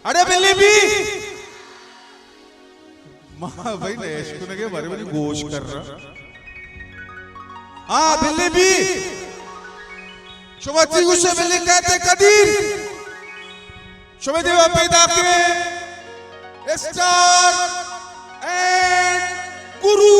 اڑے بلی بی، ما بھائی نہ اشکنگے بارے منی گوش کر رہا۔ ہاں بلی بی، شما چی گوشے بلی کہتے قدیر؟ شما دیوا پیدا کے اسٹار اینڈ گرو۔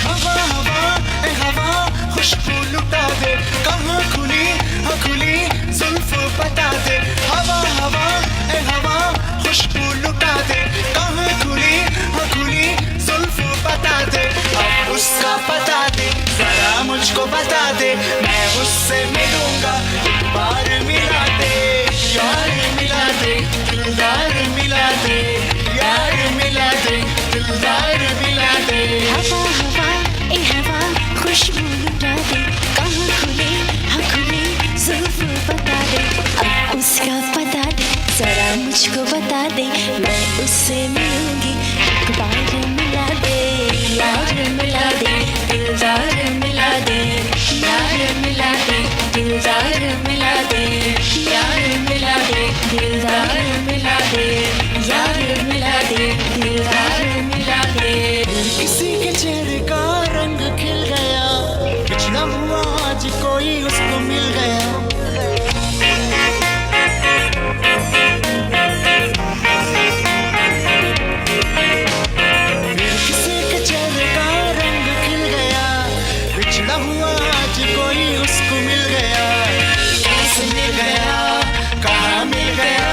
ہوا ہوا، اے ہوا، خوشبو لٹا دے، کہاں کھلی، ہاں کھلی، زلف بتا دے۔ ہوا ہوا، اے ہوا، خوشبو لٹا دے، کہاں کھلی، ہاں کھلی، زلف بتا دے۔ اب اس کا پتا دے، ذرا مجھ کو بتا دے، میں اس سے ملوں گا، ایک بار ملا دے، یار ملا دے، دلدار ملا دے، یار ملا دے، دلدار ملا دے۔ ہوا ہوا، اے ہوا، خوشبو لٹا دے، کہاں کھلے، ہاں کھلے، زلف بتا دے، اب اس کا پتا دے، ذرا مجھ کو بتا دے، میں اس سے ملوں گی، ایک بار ملا دے، یار ملا دے، دلدار ملا دے، یار ملا دے، دلدار ملا دے، یار ملا دے، دلدار ملا دے، یار ملا دے، دلدار ملا دے۔ کسی کے چہرے کا رنگ کھل گیا، بچھڑا ہوا آج کوئی اس کو مل گیا۔ پھر کسی کے چہرے کا رنگ کھل گیا، بچھڑا ہوا آج کوئی اس کو مل گیا۔ کیسے مل گیا، کہاں مل گیا،